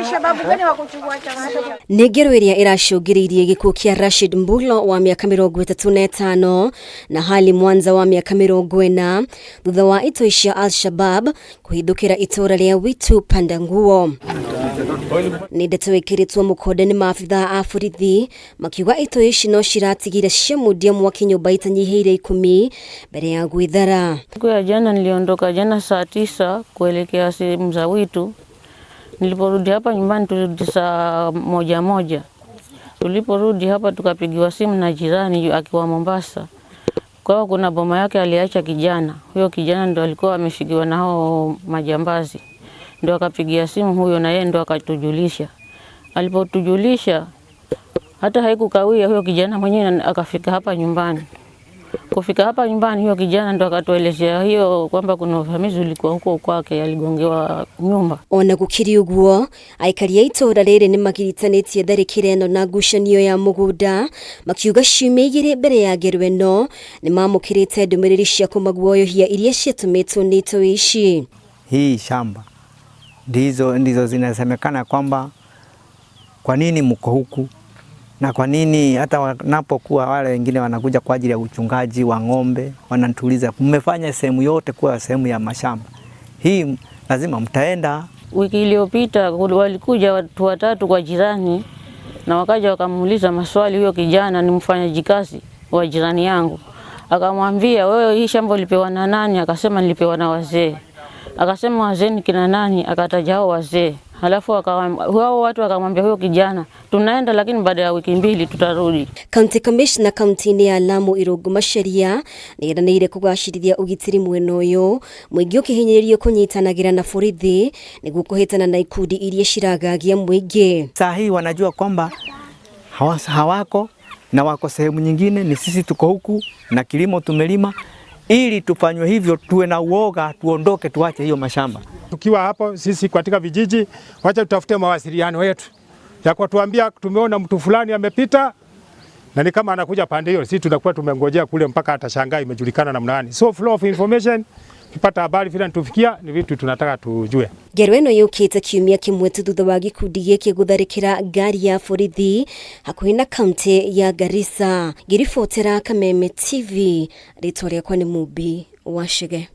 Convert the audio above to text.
Alshababu gani wa kuchukua chama? Nĩ ngero ĩrĩa ĩracũngĩrĩirie gĩkuũ kĩa Rashid Mbulo wa mĩaka 35 na Hali Mwanza wa mĩaka 40 thutha wa itoi cia Al-Shabab kũhithũkĩra itũũra rĩa Witu Pandanguo. Nĩ ndeto ĩkĩrĩtwo mũkonde nĩ maabithaa a borithi makiuga itoi ici no ciratigire ciamundia mwaki nyũmba itanyihĩire 10 mbere ya gwĩthara. Siku ya jana niliondoka jana saa 9 kuelekea sehemu za Witu. Niliporudi hapa nyumbani tulirudi saa 1:00. Tuliporudi hapa tukapigiwa simu na jirani akiwa Mombasa. Kwa hiyo kuna boma yake aliacha kijana. Huyo kijana ndo alikuwa ameshikiwa na hao majambazi. Ndo akapigia simu huyo na yeye ndo akatujulisha. Alipotujulisha hata haikukawia huyo kijana mwenyewe akafika hapa nyumbani. Kufika hapa nyumbani huyo kijana ndo akatuelezea hiyo kwamba kuna uvamizi ulikuwa huko kwake, aligongewa nyumba. Ona gukiri uguo aikari a itũũra rĩrĩ nĩ magiritanĩtie tharĩkĩra ĩno na ngucanio ya mũgũnda makiuga ciumia 2 mbere ya ngero ĩno nĩ mamũkĩrĩte ndũmĩrĩri cia kũmaguoyohia iria ciatũmĩtwo nĩ itoi ici. Hii shamba ndizo zinasemekana kwamba kwa nini mko huku na kwa nini hata wanapokuwa wale wengine wanakuja kwa ajili ya uchungaji wa ng'ombe wanatuuliza mmefanya sehemu yote kuwa sehemu ya mashamba, hii lazima mtaenda. Wiki iliyopita walikuja watu watatu kwa jirani na wakaja wakamuuliza maswali. Huyo kijana ni mfanyaji kazi wa jirani yangu, akamwambia wewe hii shamba ulipewa na nani? Akasema nilipewa na wazee. Akasema wazee ni kina nani? Akataja hao wazee. Halafu hao watu wakamwambia huyo kijana tunaenda, lakini baada ya wiki 2 tutarudi. County Commissioner kaunti-inĩ ya Lamu Irungu Macharia nĩ eranĩire kũgacĩrithia ũgitĩri mwena ũyũ mũingĩ ũkĩhinyĩrĩrio kũnyitanagĩra na borithi nĩguo kũhĩtana na ikundi iria ciragagia mũingĩ. Saa hii wanajua kwamba hawako na wako sehemu nyingine, ni sisi tuko huku na kilimo tumelima, ili tufanywe hivyo tuwe na uoga tuondoke tuache hiyo mashamba. Tukiwa hapo sisi katika vijiji, wacha tutafute mawasiliano yetu ya kutuambia tumeona mtu fulani amepita na ni kama anakuja pande hiyo, sisi tunakuwa tumengojea kule mpaka atashangaa imejulikana namna gani. So flow of information, tupata habari vile tufikia ni vitu tunataka tujue. Ngero ĩno yũkĩte kiumia kĩmwe tu thutha wa gĩkundi gĩkĩ gũtharĩkĩra ngari ya borithi hakuhĩ na kaunti ya Garissa. Ngĩribotera Kameme TV, rĩtwa rĩakwa nĩ Mumbi Wachege.